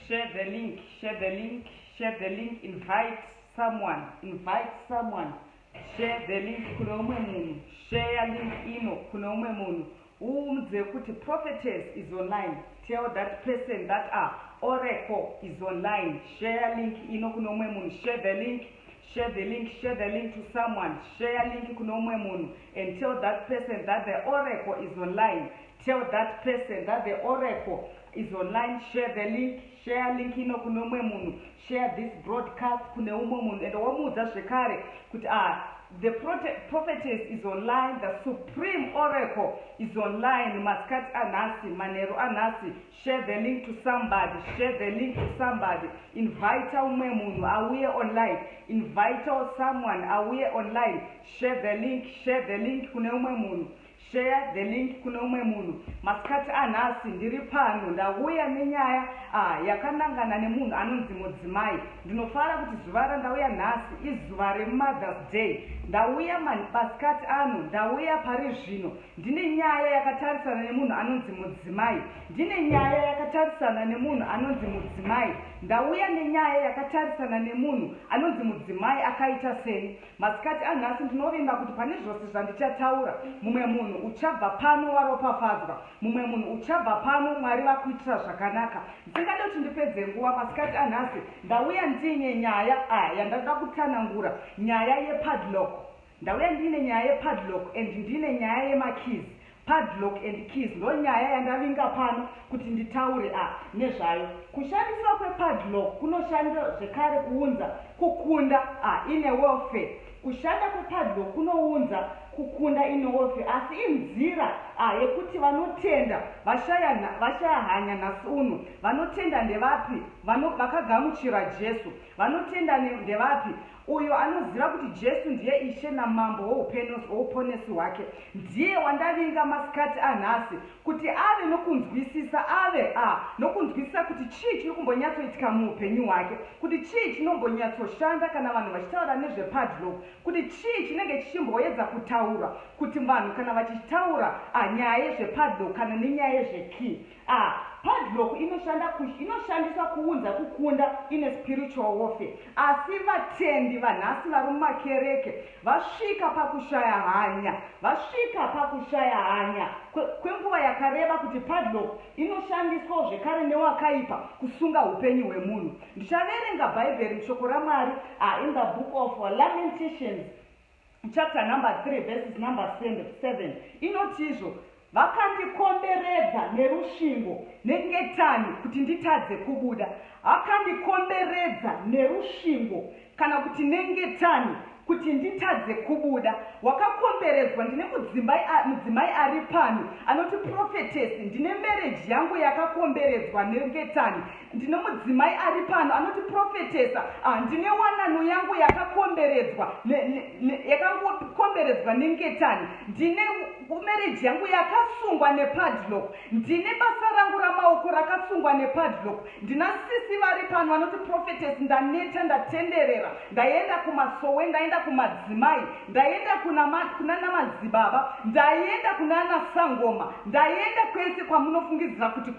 Share the link, share the link, share the link. Invite someone, invite someone. Share the link kune umwe munhu. Share link ino kune umwe munhu, uudze kuti prophetess is online. Tell that person that oracle is online. Share link ino kune umwe munhu. Share the link, share the link, share the link to someone. Share link kune umwe munhu and tell that person that the oracle is online. Tell that person that the oracle is online. Share the link, share link ino kune umwe munhu. Share this broadcast kune umwe munhu and womuudza zvekare kuti the prophetess is online, the supreme oracle is online masikati anhasi, manheru anhasi. Share the link to somebody, share the link to somebody. Invite umwe munhu auye online. Invite someone auye online. Share the link, share the link kune umwe munhu, share the link kune umwe munhu. Masikati anhasi ndiri pano, ndauya nenyaya yakanangana nemunhu anonzi mudzimai. Ndinofara kuti zuva randauya nhasi izuva reMothers Day. Ndauya masikati ano, ndauya pari zvino ndine nyaya yakatarisana nemunhu anonzi mudzimai. Ndine nyaya yakatarisana nemunhu anonzi mudzimai. Ndauya nenyaya yakatarisana nemunhu anonzi mudzimai akaita seni. Masikati anhasi ndinovimba kuti pane zvose zvandichataura, mumwe munhu uchabva pano waropafadzwa, mumwe munhu uchabva pano Mwari vakuitira zvakanaka. Ndisingade kuti ndipedze nguva, masikati anhasi ndauya ndine nyaya yandada kutsanangura, nyaya yepadlock. Ndauya ndine nyaya yepadlock and ndine nyaya yemakeys. Padlock and keys ndo nyaya yandavinga pano kuti nditaure nezvayo. Kushandiswa kwepadlock kunoshanda zvekare kuunza kukunda ine warfare. Kushanda kwepadlock kunounza kukunda ine warfare, asi inzira yekuti vanotenda vashaya hanya nhasi uno. Vanotenda ndevapi? Vakagamuchira Jesu. Vanotenda ndevapi? Uyo anoziva kuti Jesu ndiye Ishe naMambo wouponesi hwake. Ndiye wandavinga masikati anhasi kuti ave nokunzwisisa, ave nokunzwisisa kuti chii chiri kumbonyatsoitika muupenyu hwake, kuti chii chinombonyatsoshanda kana vanhu vachitaura nezvepadlock, kuti chii chinenge chichimboedza kutaura, kuti vanhu kana vachitaura nyaya yezvepadlock kana nenyaya yezvekey. Padlock inoshandiswa kuunza kukunda ine spiritual warfare, asi vatendi vanhasi vari mumakereke vasvika pakushaya hanya, vasvika pakushaya hanya kwenguva yakareba kuti padlock inoshandiswawo zvekare newakaipa kusunga upenyu hwemunhu. Ndichaverenga Bhaibheri mushoko raMwari in the Book of Lamentations, chapter number 3, verses number 7. Inoti izvo, "Vakandikomberedza nerusvingo nengetani kuti nditadze kubuda." Akandikomberedza nerusvingo kana kuti nengetani kuti nditadze kubuda. Wakakomberedzwa. Ndine mudzimai ari pano anoti, "Prophetess, ndine marriage yangu yakakomberedzwa nengetani." Ndine mudzimai ari pano anoti, "Prophetess, ndine wanano yangu yakakomberedzwa nengetani. Ndine marriage yangu yakasungwa nepadlock. Ndine basa rangu ramaoko rakasungwa nepadlock." Ndina sisi vari pano vanoti, "Prophetess, ndaneta, ndatenderera, ndaenda kumasowe, ndaenda kumadzimai, ndaenda kuna namadzibaba, ndaenda kuna nasangoma, ndaenda kwese kwamunofungidzira kuti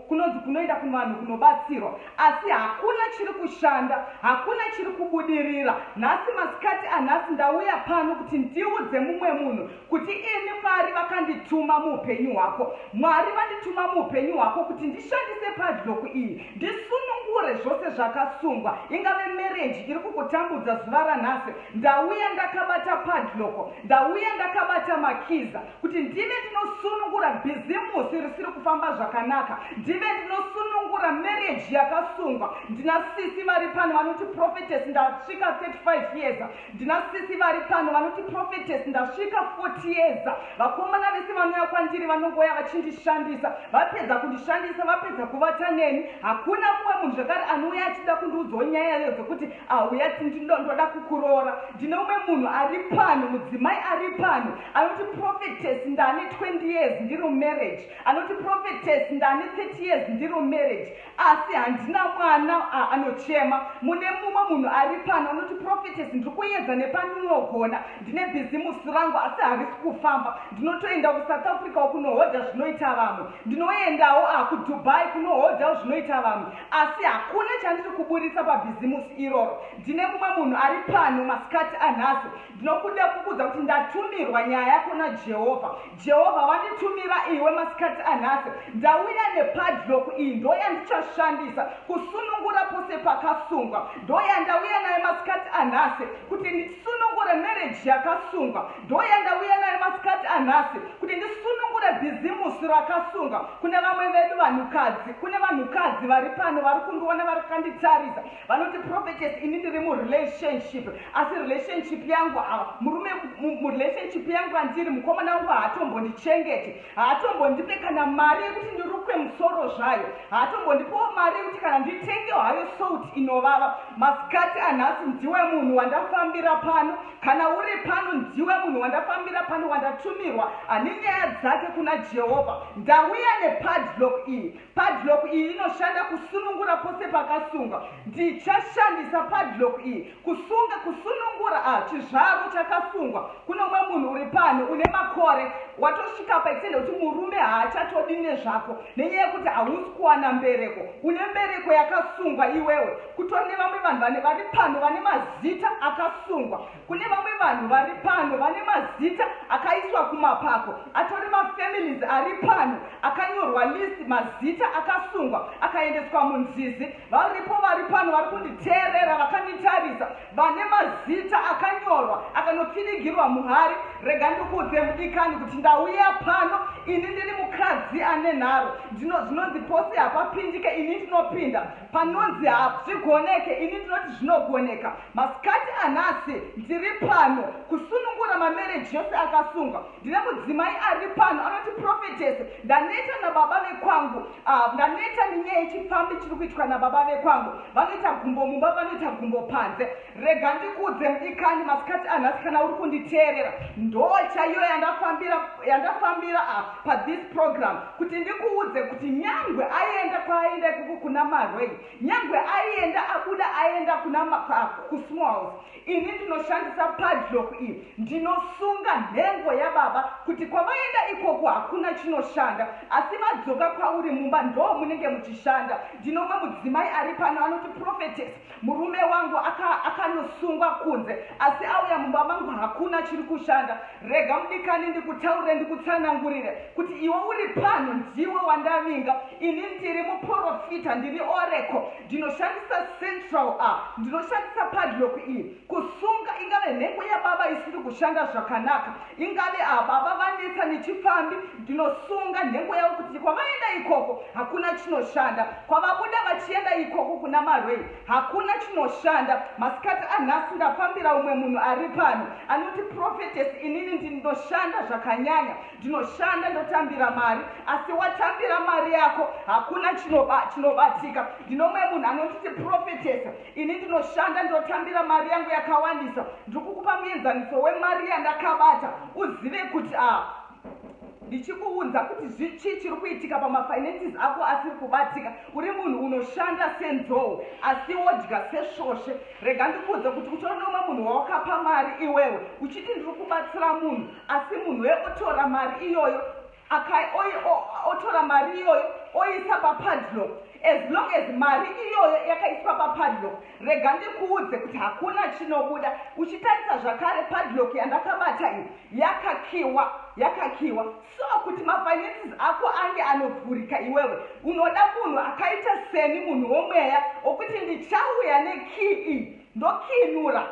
kunonzi kunoenda kuvanhu kunobatsirwa, asi hakuna chiri kushanda, hakuna chiri kubudirira." Nhasi, masikati anhasi, ndauya pano kuti ndiudze mumwe munhu kuti ini Mwari vakandituma muupenyu hwako. Mwari vandituma muupenyu hwako kuti ndishandise padlock iyi, ndisunungure zvose zvakasungwa. Ingave marriage iri kukutambudza zuva ranhasi, ndauya ndakabata padlock, ndauya ndakabata makeys kuti ndive ndinosunungura bhizimusi risiri kufamba zvakanaka, ndive ndinosunungura marriage yakasungwa. Ndina sisi vari pano vanoti, "Prophetess, ndasvika 35 years." Ndina sisi vari pano vanoti, "Prophetess, ndasvika 40 years. Vakomana vese vanouya kwandiri vanongoya vachindishandisa. Vapedza kundishandisa, vapedza kuvata neni, hakuna mumwe munhu zvakare anouya achida kundiudzawo nyaya dzekuti auya ndoda kukuroora." Ndine umwe munhu ari pano, mudzimai ari pano anoti, "Prophetess, ndane 20 years ndiri mumarriage." Anoti, "Prophetess, ndane 30 years ndiri mumarriage, asi Asi handina mwana anochema. Mune mumwe munhu ari pano anoti, "Prophetess, ndiri kuedza nepandinogona. Ndine bhizimusi rangu, asi harisi kufamba. Ndinotoenda kuSouth Africa kunohodha zvinoita vamwe, ndinoendawo kuDubai kunohodhawo zvinoita vamwe, asi hakuna chandiri kuburitsa pabhizimusi iroro." Ndine mumwe munhu ari pano masikati anhasi, ndinokuda kukuudza kuti ndatumirwa nyaya yako naJehovha. Jehovha vanditumira iwe masikati anhasi. Ndauya nepadlock iyi, ndo yandichashandisa kusunungura pose pakasungwa. Ndo yandauya nayo masikati anhasi kuti ndisunungure marriage yakasungwa. Ndo yandauya nayo masikati anhasi kuti ndisunungure bhizimusi rakasungwa. Kune vamwe vedu vanhukadzi, kune vanhukadzi vari pano vari kundiona, vari kanditarisa, vanoti, "Prophetess, ini ndiri murelationship, asi relationship yangu, murume murelationship yangu andiri, mukomana wangu haatombondichengeti, haatombondipe kana mari yekuti ndirukwe musoro zvayo, haatombondipewo mari yekuti kana nditengewo hayo salt inovava." Masikati anhasi ndiwe munhu wandafambira pano. Kana uri pano, ndiwe munhu wandafambira pano, wandatumirwa ane nyaya dzake kuna Jehovha. Ndauya nepadlock iyi. Padlock iyi inoshanda kusunungura pose pakasungwa. Ndichashandisa padlock iyi kusunga, kusunungura chizvaro chakasungwa. Kune umwe munhu uri pano une makore, watosvika paextend kuti murume haachatodi nezvako nenyaya yekuti hausi kuwana mbereko. Une mbereko yakasungwa iwewe. Kutori nevamwe vanhu vari pano vane mazita akasungwa. Kune vamwe vanhu vari pano vane mazita akaiswa kumapako. Atori mafamilies ari pano akanyorwa list, mazita akasungwa, akaendeswa munzizi. Varipo vari pano vari kunditeerera, vakanditarisa, vane mazita akanyorwa, akanopfirigirwa muhari. Rega ndikuudze, mudikani, kuti ndauya pano. Ini ndiri mukadzi ane nharo. Zvinonzi pose hapapindike, ini ndinopinda. Panonzi hazvigoneke, ini ndinoti zvinogoneka. Masikati anhasi ndiri pano kusunungura mamarriage yose akasungwa. Ndine mudzimai ari pano anoti, "Prophetess, ndaneta nababa vekwangu. Ndaneta nenyaya yechifambi chiri kuitwa nababa vekwangu. Vanoita gumbo mumba, vanoita gumbo panze." Rega ndikuudze, mudikani, masikati anhasi, kana uri kunditeerera, ndo chaiyo yandafambira pathis program, kuti ndikuudze kuti nyangwe aenda kwaaenda ikoko kuna marwei, nyangwe aenda, abuda, aenda kuna kusmall house, ini ndinoshandisa padlock iyi. Ndinosunga nhengo yababa kuti kwavaenda ikoko hakuna chinoshanda, asi vadzoka kwauri mumba ndo munenge muchishanda. Ndinomwe mudzimai ari pano anoti, "Prophetess, murume wangu akanosungwa kunze, asi auya mumba mangu hakuna chiri kushanda." Rega, mudikani, ndikutaurire, ndikutsanangurire kuti iwe uri pano ndiwe wandavinga. Ini ndiri muprofita, ndiri oracle. Ndinoshandisa central a ndinoshandisa padlock iyi kusunga, ingave nhengo yababa isiri kushanda zvakanaka, ingave baba vanetsa nechifambi. Ndinosunga nhengo yavo kuti kwavaenda ikoko hakuna chinoshanda, kwavabuda vachienda ikoko kuna marwei hakuna chinoshanda. Masikati anhasi ndafambira umwe munhu ari pano anoti, "Prophetess, inini ndinoshanda zvakanyanya, ndinoshanda, ndotambira mari, asi watambira mari yako hakuna chinobatika." Ndinomwe munhu anotiti, "Prophetess, ini ndinoshanda, ndotambira mari yangu yakawandisa." Ndiri kukupa muenzaniso wemari yandakabata, uzive kuti ndichikuudza kuti chii chiri kuitika pamafinances ako asiri kubatika. Uri munhu unoshanda senzou, asi wodya sesvosve. Rega ndikuudze kuti utori nomwe munhu wawakapa mari iwewe, uchiti ndiri kubatsira munhu, asi munhu weotora mari iyoyo, otora mari iyoyo oisa papadlock. As long as mari iyoyo yakaiswa papadlock, rega ndikuudze kuti hakuna chinobuda. Uchitarisa zvakare, padlock yandakabata iyi yakakiwa, yakakiwa. So kuti mafinances ako ange anovhurika, iwewe unoda munhu akaita seni, munhu womweya, okuti ndichauya nekey iyi, ndokinura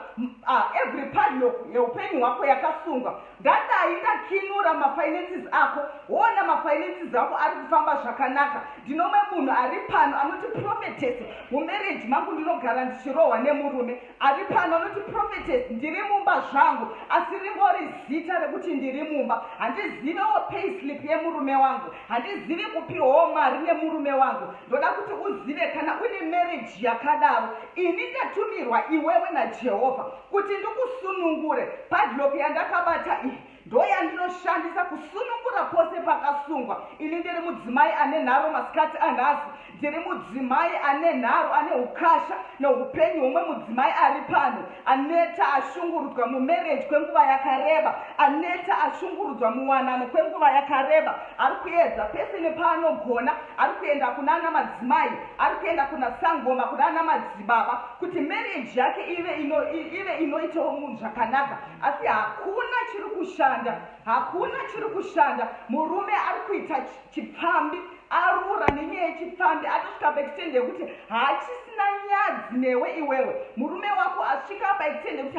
every padlock yeupenyu hwako yakasungwa. Ndadai ndakinura mafinances ako, woona mafinances ako ari kufamba zvakanaka. Ndinomwe munhu ari pano anoti, "Prophetess, mumarriage mangu ndinogara ndichirohwa nemurume." Ari pano anoti, "Prophetess, ndiri mumba zvangu, asi ringori zita rekuti ndiri mumba. Handizivewo payslip yemurume wangu, handizivi kupiwawo mari nemurume wangu." Ndoda kuti uzive, kana une marriage yakadaro, ini ndatumirwa iwewe naJehovha kuti ndikusunungure. Padlock yandakabata iyi. Ndoyandinoshandisa kusunungura pose pakasungwa. Ini ndiri mudzimai ane nharo masikati anhasi. Ndiri mudzimai ane nharo, ane ukasha neupenyu hwumwe mudzimai ari pano, aneta ashungurudzwa mumarriage kwenguva yakareba, aneta ashungurudzwa muwanano kwenguva yakareba, ari kuedza pese nepaanogona, ari kuenda kunana madzimai, ari kuenda kuna sangoma, kunana madzibaba kuti marriage yake ive ino, ive inoitawo munhu zvakanaka, asi hakuna chiri kushanda, hakuna chiri kushanda. Murume ari kuita chipfambi, arura nenyaya yechipfambi, atosvika paextend yekuti haachisina nyadzi newe iwewe. Murume wako asvika paextend yekuti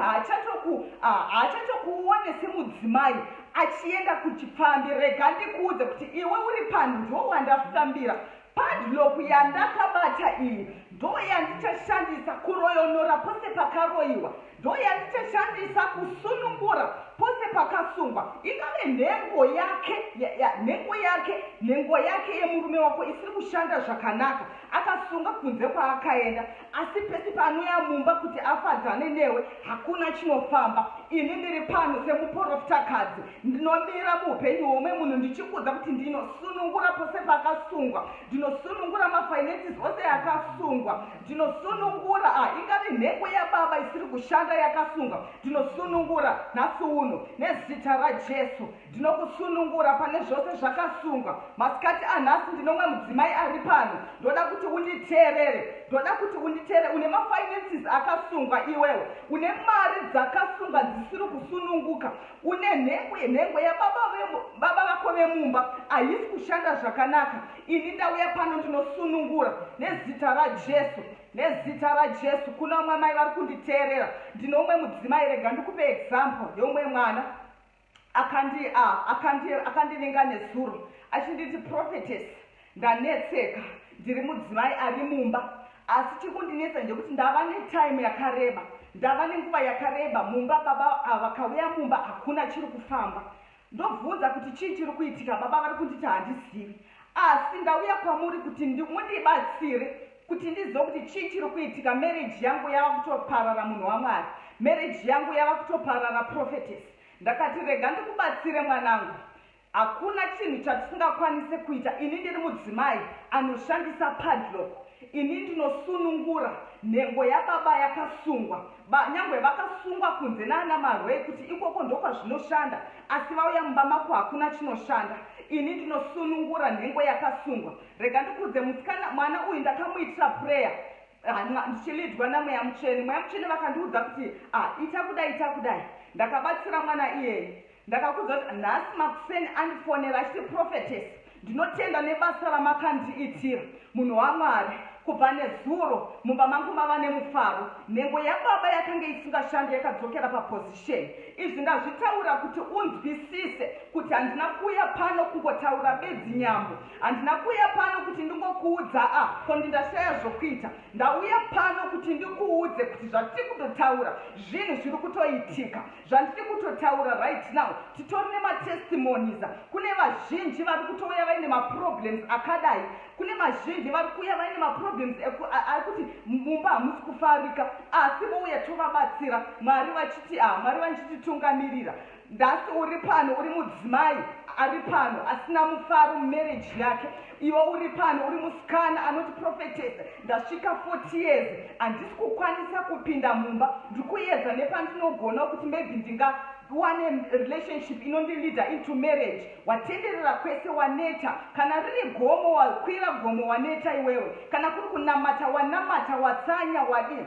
haachatokuone semudzimai, achienda kuchipfambi. Rega ndikuudze kuti iwe uri pano ndo wandafambira. Padlock yandakabata iyi ndo yandichashandisa kuroyonora pose pakaroyiwa, ndo yandichashandisa kusunungura pose pakasungwa. Ingave nhengo yake nhengo yake, nhengo yake yemurume wako isiri kushanda zvakanaka, akasunga kunze kwaakaenda, asi pese paanouya mumba kuti afadzane newe hakuna chinofamba. Ini ndiri pano semuprofitakadzi, ndinomira muupenyu hwomwe munhu ndichikuudza kuti ndinosunungura pose pakasungwa, ndinosunungura mafinances ose akasungwa, ndinosunungura ingave nhengo yababa isiri kushanda yakasungwa, ndinosunungura nhasi uno nezita raJesu. Ndinokusunungura pane zvose zvakasungwa masikati anhasi. Ndinomwe mudzimai ari pano, ndoda kuti unditeerere, ndoda kuti unditeerere. Une mafinances akasungwa iwewe, une mari dzakasungwa dzisiri kusununguka, une nhengo yababa baba vako vemumba haisi kushanda zvakanaka. Ini ndauya pano, ndinosunungura nezita raJesu, nezita raJesu. Kuna umwe mai vari kunditeerera, ndinomwe mudzimai. Rega ndikupe example yeumwe mwana akandivinga nezuro achinditi, "Prophetess, ndanetseka. Ndiri mudzimai ari mumba, asi chikundinetsa ndekuti ndava netime yakareba, ndava nenguva yakareba mumba. Baba vakauya mumba, hakuna chiri kufamba. Ndobvunza kuti chii chiri kuitika, baba vari kunditi handizivi. Asi ndauya kwamuri kuti mundibatsire kuti ndizive kuti chii chiri kuitika. Marriage yangu yava kutoparara, munhu waMwari. Marriage yangu yava kutoparara, prophetess." Ndakati, "Rega ndikubatsire, mwanangu. Hakuna chinhu chatisingakwanise kuita. Ini ndiri mudzimai anoshandisa padlock. Ini ndinosunungura nhengo yababa yakasungwa. Nyangwe vakasungwa kunze naana marwei kuti ikoko ndokwazvinoshanda, asi vauya mumba mako hakuna chinoshanda. Ini ndinosunungura nhengo yakasungwa." Rega ndikudze musikana, mwana uyu ndakamuitira prayer ndichileadwa naMweya Mutsvene. Mweya Mutsvene vakandiudza kuti, "Ita kudai, ita kudai." Ndakabatsira mwana iyeye. Ndakakudza kuti nhasi makuseni andifonera achiti, "Prophetess, ndinotenda nebasa ramakandiitira, munhu waMwari. Kubva nezuro mumba mangu mava nemufaro. Nhengo yababa yakanga isingashandi yakadzokera paposition." Izvi ndazvitaura kuti unzwisise kuti handina kuuya pano kungotaura bedzi nyambo, handina kuuya pano kuti ndingokuudza kondi ndashaya zvokuita. Ndauya pano kuti ndikuudze kuti zvatiri kutotaura zvinhu zviri kutoitika. Zvandiri kutotaura right now, titori nematestimonies. Kune vazhinji vari kutouya vaine maproblems akadai. Kune mazhinji vari kuuya vaine maproblems ekuti mumba hamusi kufarika, asi vouya tovabatsira, Mwari vachiti Mwari vachititungamirira. Nhasi uri pano, uri mudzimai ari pano asina mufaro mumarriage yake. Iwe uri pano, uri musikana anoti, "Prophetess, ndasvika 40 years, handisi kukwanisa kupinda mumba. Ndiri kuedza nepandinogona kuti maybe ndingawane relationship inondileada into marriage." Watenderera kwese, waneta. Kana riri gomo, wakwira gomo, waneta iwewe. Kana kuri kunamata, wanamata, watsanya, wadii,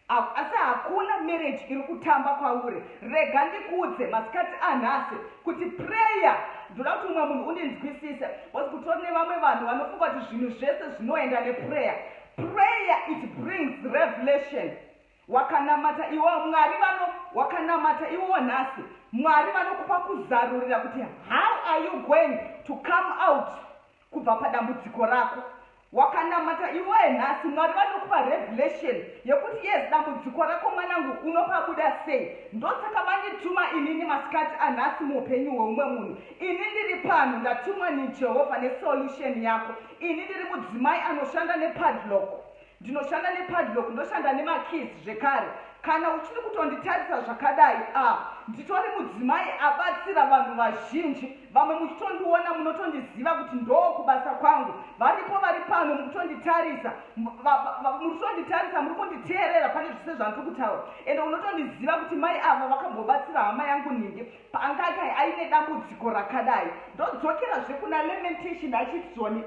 asi hakuna marriage iri kutamba kwauri. Rega ndikuudze masikati anhasi kuti prayer, ndoda kuti umwe munhu undinzwisise, because kutori nevamwe vanhu vanofunga kuti zvinhu zvese zvinoenda neprayer. Prayer, it brings revelation. Wakanamata iwe, Mwari vano, wakanamata iwewo nhasi, Mwari vanokupa kuzarurira kuti how are you going to come out kubva padambudziko rako. Wakanamata iwe nhasi, Mwari vanokupa revelation yekuti yes, dambudziko rako, mwanangu, unopabuda sei. Ndosaka vandituma inini masikati anhasi muupenyu hweumwe munhu. Ini ndiri pano, ndatumwa neJehovha nesolution yako. Ini ndiri mudzimai anoshanda nepadlock. Ndinoshanda nepadlock, ndoshanda nemakeys zvekare. Kana uchiri kutonditarisa zvakadai, a nditori mudzimai abatsira vanhu vazhinji. Vamwe muchitondiona munotondiziva kuti ndo kubasa kwangu. Varipo vari pano mukutonditarisa, muri kutonditarisa, muri kunditeerera pane zvese zvandiri kutaura, ende unotondiziva kuti mai ava vakambobatsira hama yangu nhingi paanganga aine dambudziko rakadai. Ndodzokerazve kuna Lamentation achiti zvoni,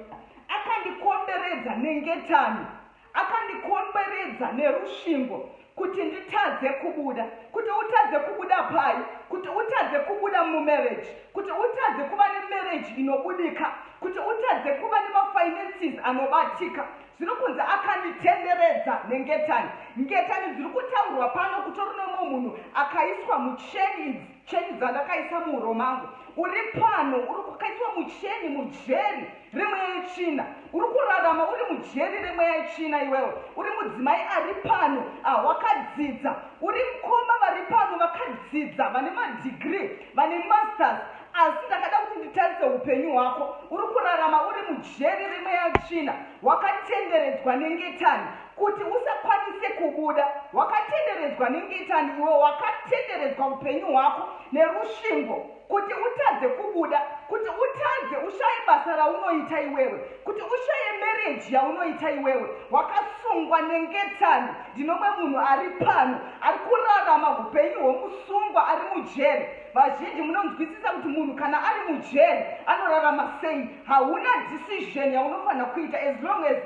"Akandikomberedza nengetani, akandikomberedza nerusvingo kuti nditadze kubuda." Kuti utadze kubuda pai? Kuti utadze kubuda mumarriage, kuti utadze kuva nemarriage inobudika, kuti utadze kuva nemafinances anobatika. Zviri kunzi akanditenderedza nengetani. Ngetani dziri kutaurwa pano, kutori nomumwe munhu akaiswa mucheni, cheni dzandakaisa muhuro mangu. Uri pano uri kukaiswa mucheni, mujeri remweya yetsvina. Uri kurarama uri mujeri remweya yetsvina iwewe. Uri mudzimai ari pano wakadzidza, uri mukoma vari pano vakadzidza, vane madegree, vane masters, asi ndakada kuti nditarise upenyu hwako. Uri kurarama uri mujeri remweya yetsvina, wakatenderedzwa nengetani kuti usakwanise kubuda. Wakatenderedzwa nengetani iwe, wakatenderedzwa upenyu hwako nerusvingo kuti utadze kubuda, kuti utadze, ushaye basa raunoita iwewe, kuti ushaye marriage yaunoita iwewe. Wakasungwa nengetani. Ndinomwe munhu ari pano ari kurarama upenyu hwomusungwa ari mujeri. Vazhinji munonzwisisa kuti munhu kana ari mujeri anorarama sei. Hauna decision yaunofanira kuita as long as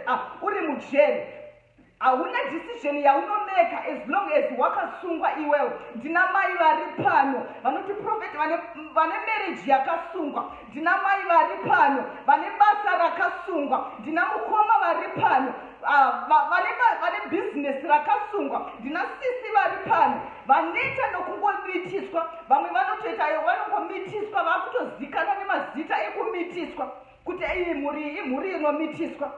uri mujeri. Hauna decision yaunomeka as long as wakasungwa iwewe. Ndina mai vari pano vanoti, "Prophet," vane marriage yakasungwa. Ndina mai vari pano vane basa rakasungwa. Ndina mukoma vari pano vane bhizinesi rakasungwa. Ndina sisi vari pano vaneta nokungomitiswa. Vamwe vanotoita vanongomitiswa, vakutozikanwa nemazita ekumitiswa kuti iyi mhuri iyi imhuri inomitiswa,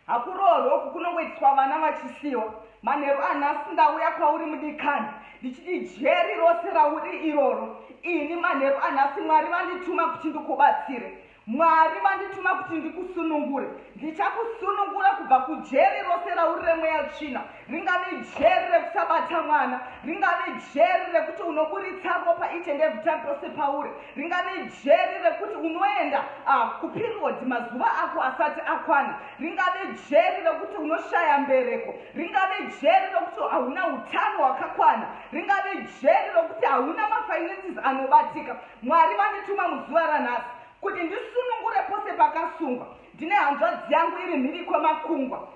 hakuroorwa uku, kunongoitiswa vana vachisiwa. Manheru anhasi ndauya kwauri mudikani ndichiti jeri rose rauri iroro, ini manheru anhasi Mwari vandituma kuti ndikubatsire. Mwari vandituma kuti ndikusunungure. Ndichakusunungura kubva kujeri rose rauri remweya tsvina, ringave jeri rekusabata mwana, ringave jeri rekuti unoburitsa ropa each and every time pose pauri, ringave jeri rekuti unoenda kuperiod mazuva ako asati akwana, ringave jeri rekuti unoshaya mbereko, ringave jeri rekuti hauna utano hwakakwana, ringave jeri rekuti hauna mafinances anobatika. Mwari vandituma muzuva ranhasi kuti ndisunungure pose pakasungwa. Ndine hanzvadzi yangu iri mhiri kwemakungwa,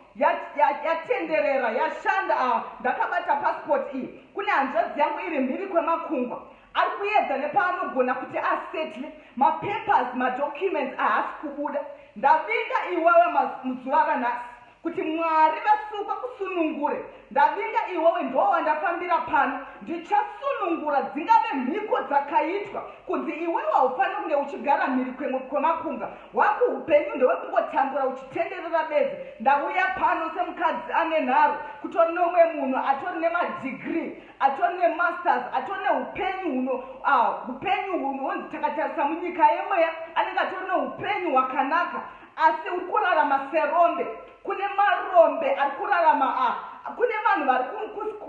yatenderera, yashanda. Ndakabata passport iyi. Kune hanzvadzi yangu iri mhiri kwemakungwa ari kuedza nepaanogona kuti asettle mapapers, madocuments haasi kubuda. Ndavinga iwewe muzuva ranhasi kuti Mwari vasuka kusunungure. Ndavinga iwewe, ndo wandafambira pano. Ndichasunungura dzingave mhiko dzakaitwa kunzi iwewe haufaniri kunge uchigara mhiri kwemakungwa, wako upenyu ndewekungotambura uchitenderera bedzi. Ndauya pano semukadzi ane nharo. Kutori nomwe munhu atori nemadegree, atori nemasters, atori neupenyu huno upenyu hunonzi takatarisa munyika yemweya anenge atori neupenyu hwakanaka, asi uri kurarama serombe. Kune marombe ari kurarama. Kune vanhu vari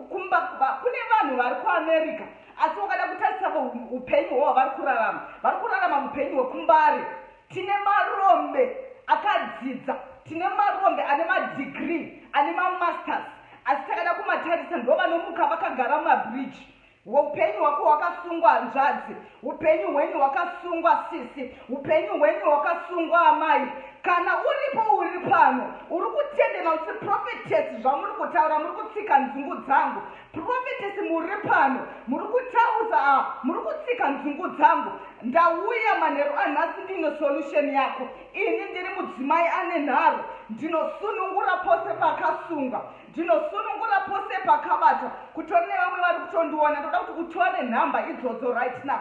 kumba, kune vanhu vari kuAmerica, asi wakada kutarisa upenyu hwavo vari kurarama, vari kurarama upenyu hwekumbare. Tine marombe akadzidza, tine marombe ane madegree, ane mamasters, asi takada kumatarisa ndo vanomuka vakagara mumabridge. Upenyu hwako hwakasungwa hanzvadzi, upenyu hwenyu hwakasungwa sisi, upenyu hwenyu hwakasungwa amai. Kana uripo uri pano uri kutendera kuti, "Prophetess, zvamuri kutaura muri kutsika nzungu dzangu. Prophetess, muri pano muri kutauza, muri kutsika nzungu dzangu," ndauya manheru anhasi ndine solution yako. Ini ndiri mudzimai ane nharo. Ndinosunungura pose pakasungwa, ndinosunungura pose pakabata. Kutori nevamwe vari kutondiona, ndoda kuti utore nhamba idzodzo right now.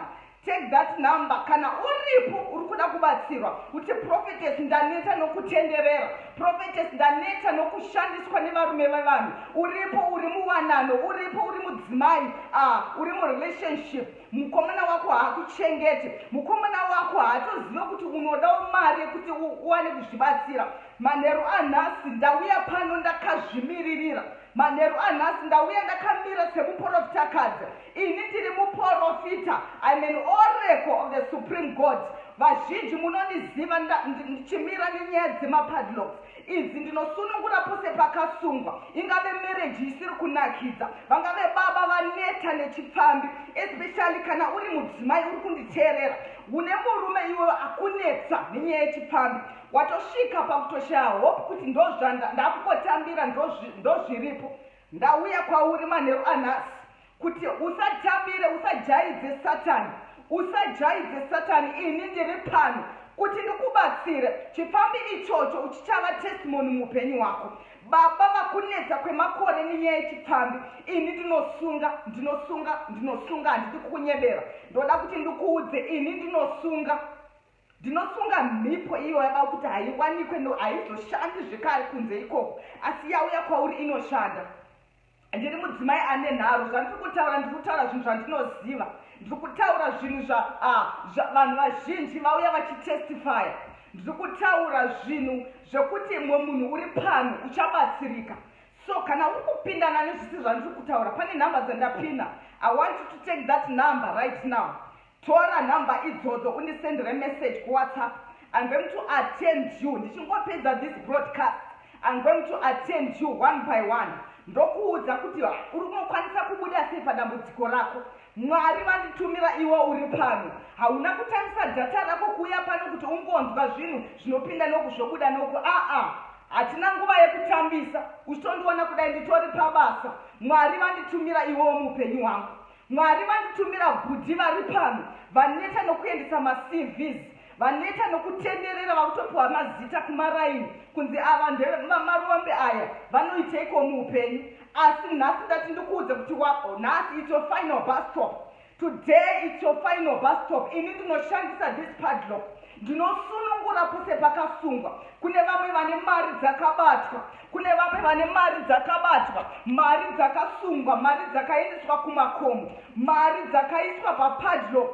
Take that number kana uripo uri kuda kubatsirwa kuti, "Prophetess, ndaneta nokutenderera. Prophetess, ndaneta nokushandiswa nevarume vevanhu." Uripo uri muwanano, uripo uri mudzimai, uri murelationship, mukomana wako haakuchengete, mukomana wako haatozive kuti unodawo mari yekuti uwane kuzvibatsira. Manheru anhasi ndauya pano ndakazvimiririra. Manheru anhasi ndauya ndakamira semuprofitakadzi. Ini ndiri muprofita. I'm an oracle of the supreme God. Vazhinji munondiziva ndichimira nenyaya dzemapadlocks idzi. Ndinosunungura pose pakasungwa, ingave marriage isiri kunakidza, vangave baba vaneta nechipfambi, especially kana uri mudzimai uri kunditeerera, une murume iwewe akunetsa nenyaya yechipfambi, watosvika pakutoshaya hope kuti ndozvandakungotambira, ndozviripo. Ndauya kwauri manheru anhasi kuti usatambire, usajaidze Satani, usajaidze Satani. Ini ndiri pano kuti ndikubatsire. Chipfambi ichocho uchichava testimony muupenyu hwako. Baba vakunetsa kwemakore nenyaya yechipfambi, ini ndinosunga, ndinosunga, ndinosunga. Handidi kukunyebera, ndoda kuti ndikuudze, ini ndinosunga, ndinosunga mhipo iyo yava kuti haiwanikwe, haizoshandi zvekare kunze ikoko, asi yauya kwauri inoshanda. Ndiri mudzimai ane nharo. Zvandiri kutaura, ndiri kutaura zvinhu zvandinoziva. Ndiri kutaura zvinhu zvavanhu vazhinji vauya vachitestifya. Ndiri kutaura zvinhu zvekuti mumwe munhu uri pano uchabatsirika. So kana uri kupindana nezvisi zvandiri kutaura, pane nhamba dzandapina. I want you to take that number right now. Tora nhamba idzodzo, undisendere message kuWhatsApp. I'm going to attend you. Ndichingopedza this broadcast, I'm going to attend you one by one, ndokuudza kuti uri kunokwanisa kubuda sei padambudziko rako. Mwari vanditumira iwe uri pano. Hauna kutambisa data rako kuuya pano kuti ungonzwa zvinhu zvinopinda noku, zvobuda noku. Aa, hatina nguva yekutambisa. Uchitondiona kudai, nditori pabasa. Mwari vanditumira iwewo muupenyu hwangu. Mwari vanditumira bhudhi vari pano vaneta nokuendesa maCVs, vaneta nokutenderera, vakutopiwa mazita kumaraini kunzi ava ndemarombe aya, vanoiteiko muupenyu? Asi nhasi ndati ndikuudze kuti nhasi it's your final bus stop. Today it's your final bus stop. Ini ndinoshandisa this padlock, ndinosunungura pose pakasungwa. Kune vamwe vane mari dzakabatwa, kune vamwe vane mari dzakabatwa, mari dzakasungwa, mari dzakaendeswa kumakomo, mari dzakaiswa papadlock.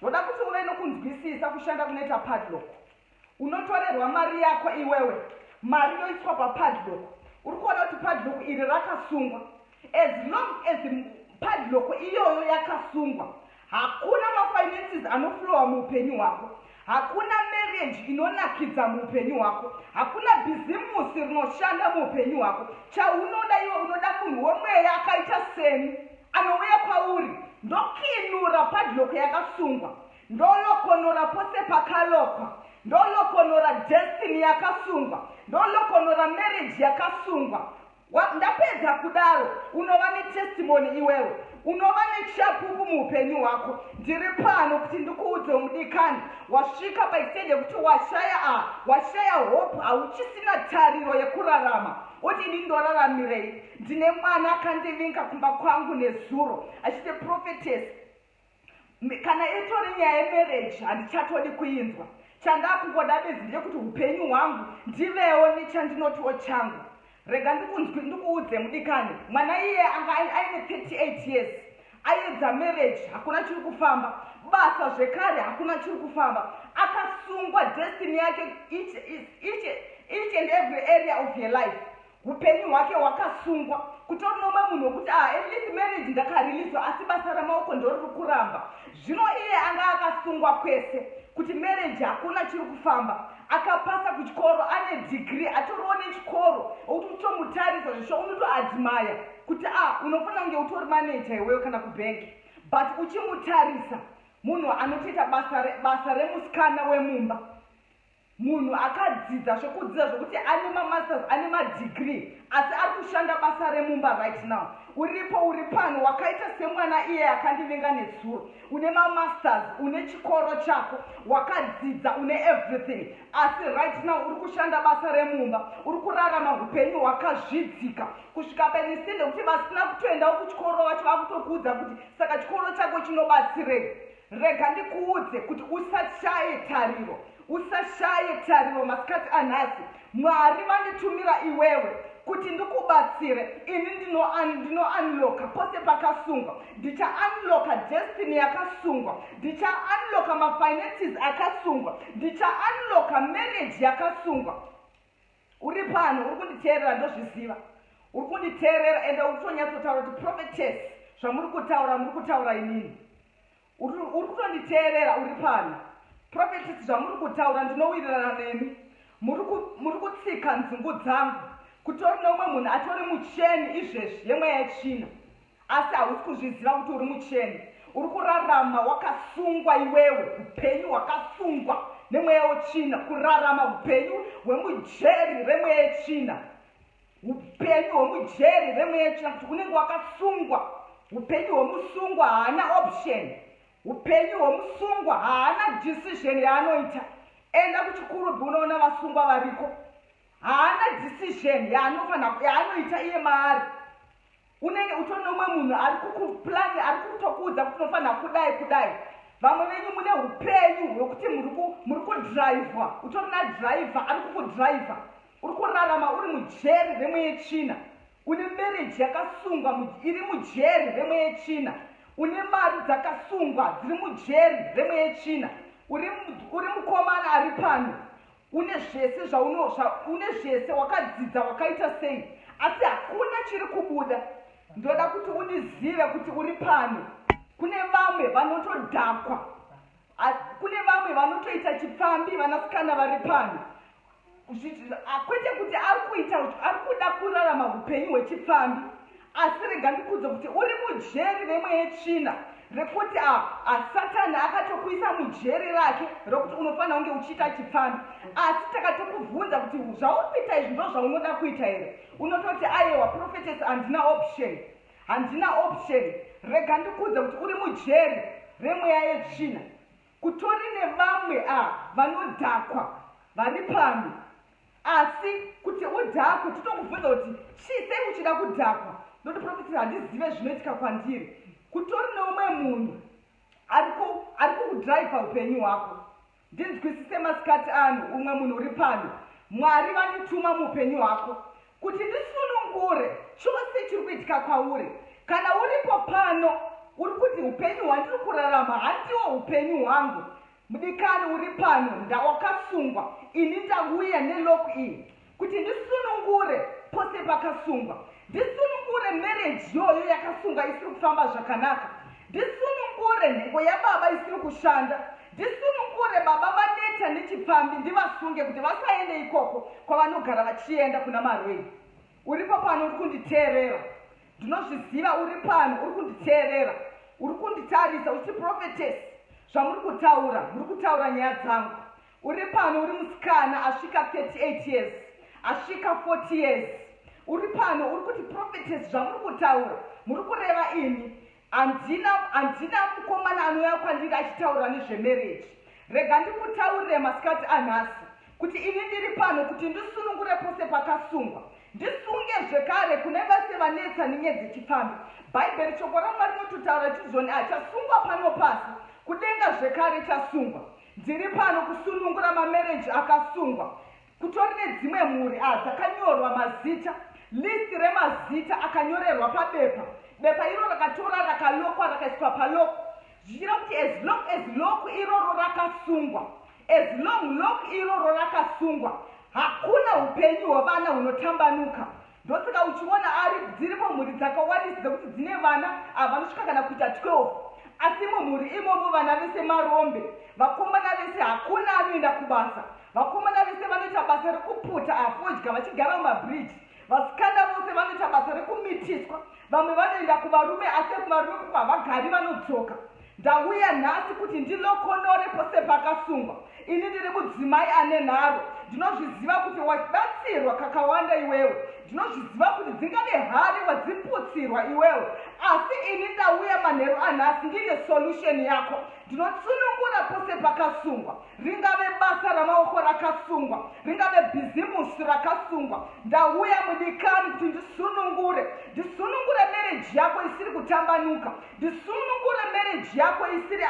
Ndoda kuti uve nokunzwisisa kushanda kunoita padlock. Unotorerwa mari yako iwewe, mari yoiswa papadlock. Uri kuona kuti padlock iri rakasungwa. As long as padlock iyoyo yakasungwa, hakuna mafinances anoflowa muupenyu hwako, hakuna marriage inonakidza muupenyu hwako, hakuna bhizimusi rinoshanda muupenyu hwako. Chaunoda iwe, unoda munhu womweya akaita seni anouya kwauri, ndokinura padlock yakasungwa, ndolokonora pose pakalokwa, ndolokonora destiny yakasungwa, ndolokonora marriage yakasungwa. Ndapedza kudaro, unova netestimony iwewe, unova nechapupu muupenyu hwako. Ndiri pano kuti ndikuudze, mudikani, wasvika paextent yekuti washaya washaya hope, hauchisina tariro yekurarama, uti, "Ini ndoraramirei?" Ndine mwana akandivinga kumba kwangu nezuro achiti, "Prophetess, kana itori nyaya yemarriage handichatodi kuinzwa. Chandakungoda bedzi ndeyekuti upenyu hwangu ndivewo nechandinotiwo changu." Rega ndikuudze, mudikani, mwana iye anga aine 38 years, aedza marriage, hakuna chiri kufamba, basa zvekare hakuna chiri kufamba. Akasungwa destiny yake, each and every area of your life, upenyu hwake hwakasungwa. Kutori nomwe munhu wekuti, ah, at least marriage ndakariliswa, asi basa ramaoko ndoriri kuramba. Zvino iye anga akasungwa kwese, kuti marriage hakuna chiri kufamba. Akapasa kuchikoro, ane degree, atoriwo nechikoro, okuti utomutarisa zvisho unotoadmire kuti, ah, unofanira kunge utori manager iweyo kana kubhenki. But uchimutarisa, munhu anotoita basa remusikana wemumba, munhu akadzidza zvokudzidza zvokuti ane mamasters, ane madegree, asi ari kushanda basa remumba right now. Uripo uri pano wakaita semwana iye akandivinga nezuro, une mamasters, une chikoro chako, wakadzidza, une everything, asi right now uri kushanda basa remumba, uri kurarama upenyu hwakazvidzika kusvika paextent yekuti vasina kutoendawo kuchikoro vacho vakutokuudza kuti, "Saka chikoro chako chinobatsirei?" Rega ndikuudze kuti usashaye tariro, usashaye tariro masikati anhasi. Mwari vanditumira iwewe kuti ndikubatsire. Ini ndinounlocka pose pakasungwa. Ndichaunlocka destiny yakasungwa, ndichaunlocka mafinances akasungwa, ndichaunlocka marriage yakasungwa. Uri pano, uri kunditeerera, ndozviziva uri kunditeerera, ende uri kutonyatsotaura kuti, "Prophetess, zvamuri kutaura, muri kutaura inini." Uri kutonditeerera uri pano. "Prophetess, zvamuri kutaura ndinowirirana nemi, muri kutsika nzungu dzangu." Kutori neumwe munhu atori mucheni izvezvi yemweya yetsvina, asi hausi kuzviziva kuti uri mucheni. Uri kurarama wakasungwa iwewe, upenyu hwakasungwa nemweya wetsvina, kurarama upenyu hwemujeri remweya yetsvina, upenyu hwemujeri remweya yetsvina, kuti unenge wakasungwa. Upenyu hwemusungwa haana option, upenyu hwemusungwa haana decision yaanoita. Enda kuChikurubi unoona vasungwa variko, haana decision yaanoita iye maari. Unenge utori nomumwe munhu ari kukuplani, ari kutokuudza kuti unofanira kudai kudai. Vamwe venyu mune upenyu hwekuti muri kudhiraivhwa, utori nadhiraivha ari kukudhiraivha. Uri kurarama uri mujeri remweya yetsvina. Une marriage yakasungwa iri mujeri remweya yetsvina. Une mari dzakasungwa dziri mujeri remweya yetsvina. Uri mukomana ari pano, une zvese une zvese, wakadzidza, wakaita sei, asi hakuna chiri kubuda. Ndoda kuti undizive kuti uri pano, kune vamwe vanotodhakwa, kune vamwe vanotoita chipfambi. Vanasikana vari pano, kwete kuti ari kuita, ari kuda kurarama upenyu hwechipfambi, asi rega ndikudze kuti uri mujeri remweya yetsvina, rekuti Satani akatokuisa mujeri rake rokuti unofanira kunge uchiita chipfambi. Asi takatokubvunza kuti zvauri kuita izvi ndo zvaunoda kuita here, unototi, "Aiwa, prophetess, handina option, handina option." Rega ndikudze kuti uri mujeri remweya yetsvina. Kutori nevamwe vanodhakwa vari pano, asi kuti udhakwe, totokubvunza kuti chii, sei uchida kudhakwa, noti, "Prophet, handizive zvinoitika kwandiri." Kutori neumwe munhu ari kukudhiraivha upenyu hwako. Ndinzwisise masikati ano, umwe munhu uri pano, Mwari vandituma muupenyu hwako kuti ndisunungure chose chiri kuitika kwauri. Kana uripo pano uri kuti upenyu hwandiri kurarama handiwo upenyu hwangu, mudikani uri pano, ndawakasungwa. Ini ndauya nelock iyi kuti ndisunungure pose pakasungwa, ndisunungure marriage iyoyo yakasungwa isiri kufamba zvakanaka, ndisunungure nhengo yababa isiri kushanda, ndisunungure baba vaneta nechipfambi, ndivasunge kuti vasaende ikoko kwavanogara vachienda kuna marwei. Uripo pano uri kunditeerera, ndinozviziva uri pano uri kunditeerera, uri kunditarisa uchiti, "Prophetess, zvamuri kutaura, muri kutaura nyaya dzangu." Uri pano uri musikana asvika 38 years, asvika 40 years, uri pano uri kuti, "Prophetess, zvamuri kutaura muri kureva ini. Handina mukomana anouya kwandiri achitaura nezvemarriage." Rega ndikutaurire masikati anhasi kuti ini ndiri pano kuti ndisunungure pose pakasungwa, ndisunge zvekare kune vese vanetsa nenyaya dzechipfambi. Bhaibheri, shoko raMwari rinototaura chizvoni, achasungwa pano pasi, kudenga zvekare chasungwa. Ndiri pano kusunungura mamarriage akasungwa. Kutori nedzimwe mhuri dzakanyorwa mazita, list remazita akanyorerwa pabepa. Bepa iro rakatora, rakalokwa, rakaiswa palock, zvichireva kuti as long as lock iroro rakasungwa, as long lock iroro rakasungwa, hakuna upenyu hwevana hunotambanuka. Ndosaka uchiona ari dziripo mhuri dzakawandisa dzekuti dzine vana havanosvika kana kuita 12, asi mumhuri imomo vana vese marombe, vakomana vese hakuna anoenda kubasa, vakomana vese vanoita basa rekuputa afodya vachigara mumabridge, vasikana vose vanoita basa rekumitiswa, vamwe vanoenda kuvarume, asi kuvarume kuko havagari, vanodzoka. Ndauya nhasi kuti ndilokonore pose pakasungwa. Ini ndiri mudzimai ane nharo. Ndinozviziva kuti wabatsirwa kakawanda iwewe, ndinozviziva kuti dzingave hari wadziputsirwa iwewe, asi ini ndauya manheru anhasi ndine solution yako. Ndinotsunungura pose pakasungwa, ringave basa ramaoko rakasungwa, ringave bhizimusi rakasungwa. Ndauya, mudikani, kuti ndisunungure, ndisunungure marriage yako isiri kutambanuka. kutambanuka. Ndisunungure marriage yako isiri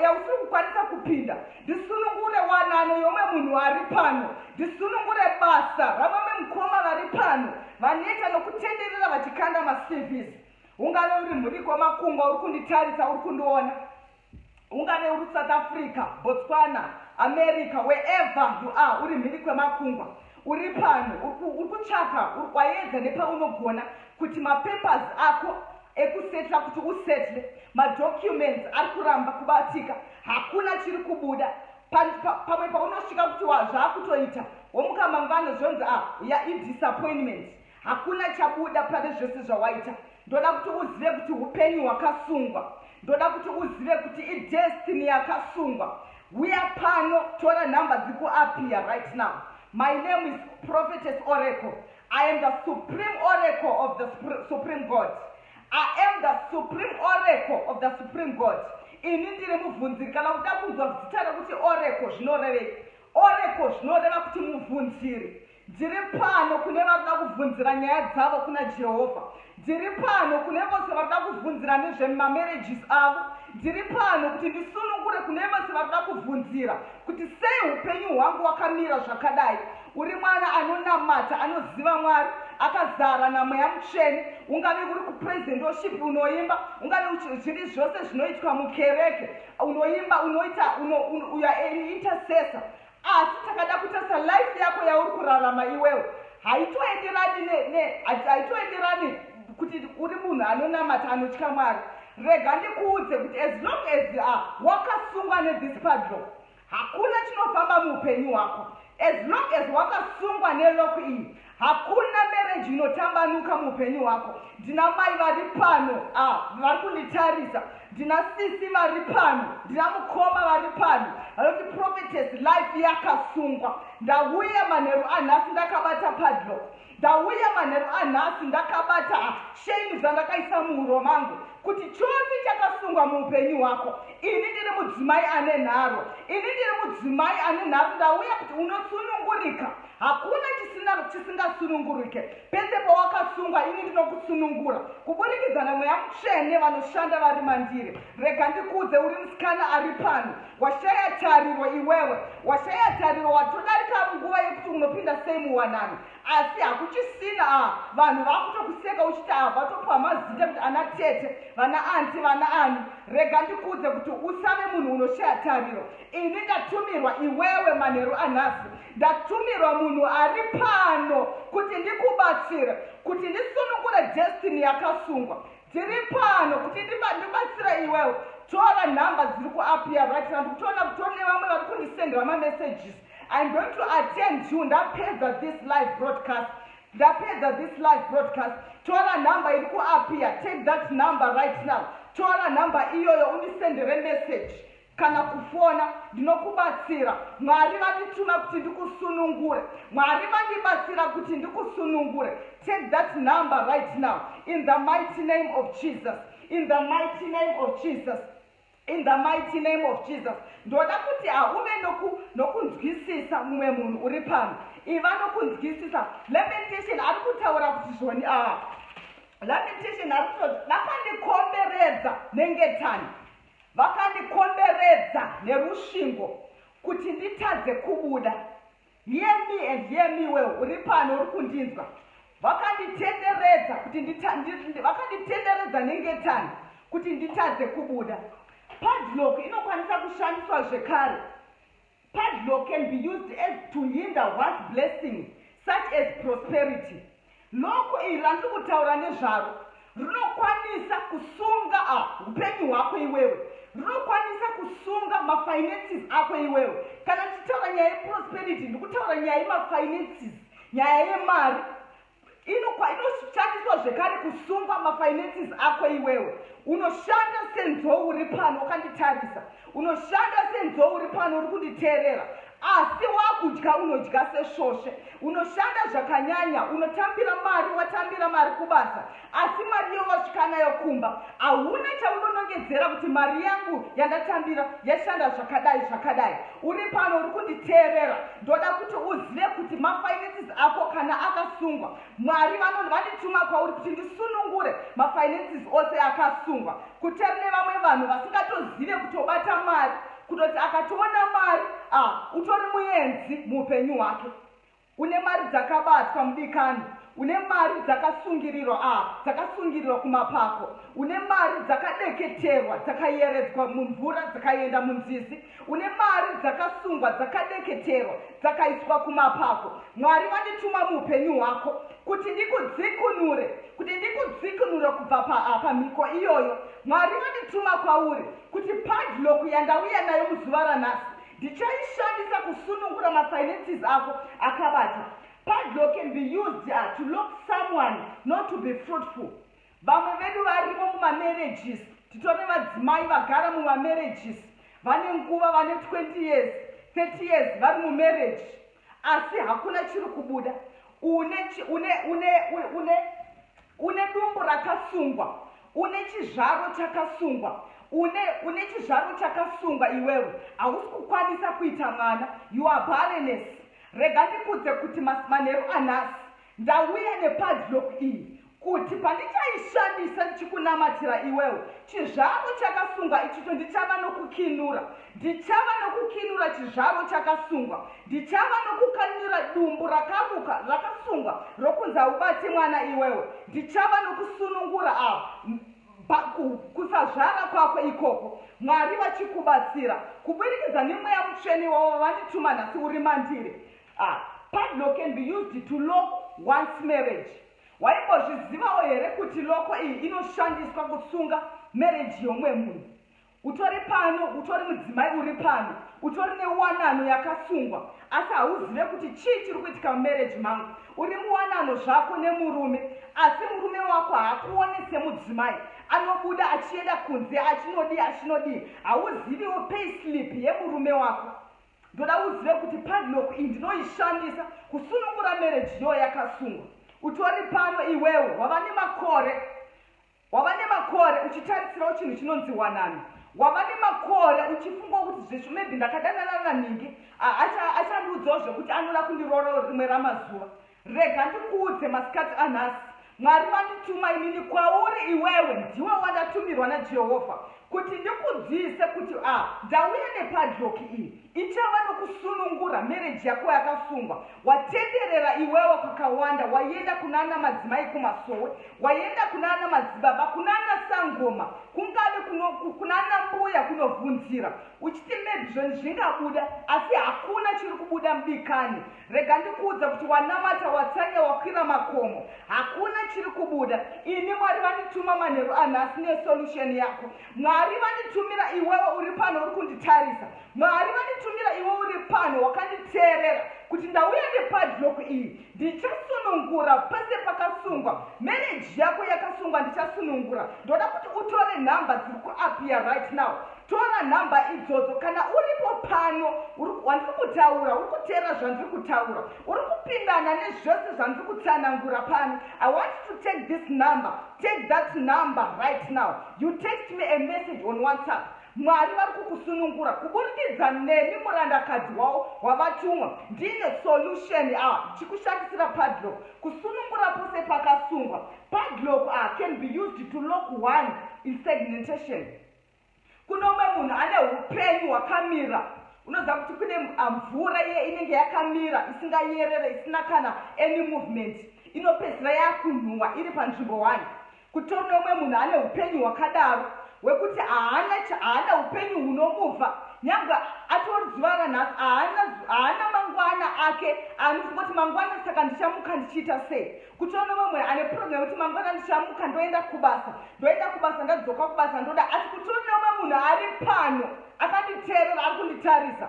yausiri kukwanisa kupinda. Ndisunungure wanano yomwe munhu ari pano. Ndisunungure basa ramamwe mukoma vari pano vanoita nokutenderera vachikanda maCVs. Ungave uri mhuri kwemakungwa uri kunditarisa, uri kundiona, ungave uri South Africa, Botswana, America, wherever you are, uri mhiri kwemakungwa, uri pano, uri kutsvaka, waedza nepaunogona kuti mapapers ako ekusetla, kuti usettle, madocuments ari kuramba kubatika, hakuna chiri kubuda. Pamwe paunosvika kuti zvaakutoita, womuka mangwana zvonzi a ya idisappointment, hakuna chabuda pane zvese zvawaita. Ndoda kuti uzive kuti upenyu hwakasungwa. Ndoda kuti uzive kuti idestiny yakasungwa. Uya pano, tora nhamba dziri kuappear right now. My name is Prophetess Oracle. I am the supreme oracle of the supreme God. I am the supreme oracle of the supreme God. Ini ndiri mubvunziri. Kana kuda kunzwa zita rekuti oracle zvinorevei, oracle zvinoreva kuti mubvunziri. Ndiri pano kune vari kuda kubvunzira nyaya dzavo kuna Jehovha. Ndiri pano kune vose vari kuda kubvunzira nezvemamarriages avo. Ndiri pano kuti ndisunungure kune vose vari kuda kubvunzira kuti sei upenyu hwangu hwakamira zvakadai. Uri mwana anonamata, anoziva Mwari, akazara naMweya Mutsvene, ungave uri kupraise and worship, unoimba, ungave zviri zvose zvinoitwa mukereke, unoimba, unoita, you are an intercessor, asi takada kutarisa life yako yauri kurarama iwewe, haitoenderani kuti uri munhu anonamata, anotya Mwari. Rega ndikuudze kuti as long as wakasungwa nethis padlock, hakuna chinofamba muupenyu hwako. As long as wakasungwa nelock iyi, hakuna marriage inotambanuka muupenyu hwako. Ndina mai vari pano vari kunditarisa, ndina sisi vari pano, ndina mukoma vari pano vanoti, "Prophetess, life yakasungwa. Ndauya manheru anhasi ndakabata padlock. Ndauya manheru anhasi ndakabata chain dzandakaisa muhuro mangu kuti chose chakasungwa muupenyu hwako, ini ndiri mudzimai ane nharo, ini ndiri mudzimai ane nharo. Ndauya kuti unosunungurika. Hakuna chisingasunungurike. Pese pawakasungwa, ini ndinokusunungura kuburikidza namweya Mutsvene vanoshanda vari mandiri." Rega ndikuudze, uri musikana ari pano, washaya tariro iwewe, washaya tariro, watodarika nguva yekuti unopinda sei muwanano, asi hakuchisina. Vanhu vakutokuseka uchiti vatopiwa mazita kuti ana tete, vana aunty, vana ani. Rega ndikuudze kuti usave munhu unoshaya tariro. Ini ndatumirwa iwewe manheru anhasi. Ndatumirwa munhu ari pano kuti ndikubatsire, kuti ndisunungure destiny yakasungwa. Ndiri pano kuti ndibatsire iwewe. Tora nhamba dziri kuappear right now. Ndikutoona kutori nevamwe vari kundisendera mamessages. I'm going to attend you ndapedza this live broadcast. Ndapedza this live broadcast, tora nhamba iri kuappear. Take that number right now. Tora nhamba iyoyo, undisendere message kana kufona, ndinokubatsira. Mwari vandituma kuti ndikusunungure. Mwari vandibatsira kuti ndikusunungure. Take that number right now, in the mighty name of Jesus, in the mighty name of Jesus, in the mighty name of Jesus. Ndoda kuti hauve nokunzwisisa. Mumwe munhu uri pano, iva nokunzwisisa. Lamentation ari kutaura kuti zvoni, Lamentation ari kutoti vakandikomberedza nengetani, vakandikomberedza nerusvingo kuti nditadze kubuda. Hear me and hear me well. Uri pano, uri kundinzwa, vakanditenderedza kuti vakanditenderedza nengetani kuti nditadze kubuda. Padlock inokwanisa kushandiswa zvekare. Padlock can be used as to hinder one's blessing, such as prosperity. Lock iri randiri kutaura nezvaro rinokwanisa kusunga upenyu hwako iwewe, rinokwanisa kusunga mafinances ako iwewe. Kana ndichitaura nyaya yeprosperity, ndikutaura nyaya yemafinances, nyaya yemari. Inoshandiswa zvekare kusunga mafinances ako iwewe. Unoshanda senzou, uri pano wakanditarisa, unoshanda senzou, uri pano uri kunditeerera, asi wakudya unodya sesvosve. Unoshanda zvakanyanya, unotambira mari, watambira mari kubasa, asi mari mari iyo wasvika nayo kumba, hauna chaunonongedzera kuti mari yangu yandatambira yashanda zvakadai zvakadai. Uri pano uri kunditeerera, ndoda kuti uzive kuti mafinances ako kana akasungwa, Mwari vandituma kwauri kuti ndisunungure mafinances ose akasungwa. Kutori nevamwe vanhu vasingatozive kutobata mari, kutoti akatoona mari, utori muenzi muupenyu hwake. Une mari dzakabatwa, mudikani. Une mari dzakasungirirwa, dzakasungirirwa kumapako. Une mari dzakadeketerwa, dzakayeredzwa mumvura, dzakaenda munzizi. Une mari dzakasungwa, dzakadeketerwa, dzakaiswa kumapako. Mwari vandituma muupenyu hwako kuti ndikudzikunure, kuti ndikudzikunure kubva pamhiko iyoyo. Mwari vandituma kwauri kuti padlock yandauya nayo muzuva ranhasi ndichaishandisa kusunungura mafinances ako akabata. Padlock can be used to lock someone not to be fruitful. Vamwe vedu varimo mumamarriages, titore vadzimai vagara mumamarriages vane nguva, vane 20 years, 30 years vari mumarriage, asi hakuna chiri kubuda. Une dumbu rakasungwa, une chizvaro chakasungwa, une chizvaro chakasungwa. Iwewe hausi kukwanisa kuita mwana, you are barrenness. Rega ndikudze kuti manheru anhasi ndauya nepadlock iyi kuti pandichaishandisa ndichikunamatira iwewe, chizvaro chakasungwa ichicho ndichava nokukinura, ndichava nokukinura chizvaro chakasungwa, ndichava nokukanura dumbu rakaruka rakasungwa rokunzi haubati mwana iwewe. Ndichava nokusunungura kusazvara kwako ikoko, Mwari vachikubatsira kuburikidza nemweya mutsvene wavo vandituma nhasi uri mandiri. Padlock can be used to lock one's marriage. Waimbozvizivawo here kuti lock iyi inoshandiswa kusunga marriage yomumwe munhu? Utori pano, utori mudzimai uri pano, utori newanano yakasungwa, asi hauzive kuti chii chiri kuitika mumarriage mangu. Uri muwanano zvako nemurume, asi murume wako haakuone semudzimai. Anobuda achienda kunze achinodii achinodii, hauziviwo payslip yemurume wako. Ndoda uzive kuti padlock iyi ndinoishandisa kusunungura marriage iyo yakasungwa. Utori pano iwewe, wava nemakore uchitarisirawo chinhu chinonzi wanano. Wava nemakore uchifunga kuti zvesvo maybe ndakadanana naningi, achandiudzawo zvekuti anoda kundiroora rimwe ramazuva. Rega ndikuudze masikati anhasi, Mwari vandituma inini kwauri iwewe, ndiwe wandatumirwa naJehovha kuti ndikudzise kuti ndauya nepadlock iyi ichava nokusunungura marriage yako yakasungwa. Watenderera iwewe kwakawanda, waenda kunana madzimai kumasowe, waenda kunana madzibaba, kunana sangoma, kungave kunana mbuya kunovhunzira uchiti maybe zvoni zvingabuda, asi hakuna chiri kubuda. Mudikani, rega ndikuudza kuti wanamata, watsanya, wakwira makomo, hakuna chiri kubuda. Ini Mwari vandituma manheru anhasi nesolution yako. Mwari vanditumira iwewe uri pano uri kunditarisa. Mwari vanditumira iwe uri pano wakanditeerera kuti ndauya nepadlock iyi, ndichasunungura pese pakasungwa. Marriage yako yakasungwa, ndichasunungura. Ndoda kuti utore nhamba dziri kuappear right now. Tora nhamba idzodzo kana uripo pano wandiri kutaura, uri kuteera zvandiri kutaura, uri kupindana nezvose zvandiri kutsanangura pano. I want to take this number, take that number right now. You text me a message on WhatsApp. Mwari vari kukusunungura kuburikidza neni, murandakadzi wavo wavatumwa. Ndine solution chikushandisira padlock kusunungura pose pakasungwa. Padlock can be used to lock one in stagnation. Kuno umwe munhu ane upenyu hwakamira. Unoziva kuti kune mvura iye inenge yakamira, isingayerere, isina kana any movement, inopedzisira yakunhuhwa iri panzvimbo one. Kutori neumwe munhu ane upenyu hwakadaro hwekuti haana upenyu hunomuvha, nyange atori zuva ranhasi haana mangwana ake. Anofunga kuti mangwana saka ndichamuka ndichiita sei? Kutori nemumwe munhu ane problem yekuti mangwana ndichamuka ndoenda kubasa, ndoenda kubasa, ndadzoka kubasa ndoda. Asi kutori neumwe munhu ari pano akanditeerera, ari kunditarisa,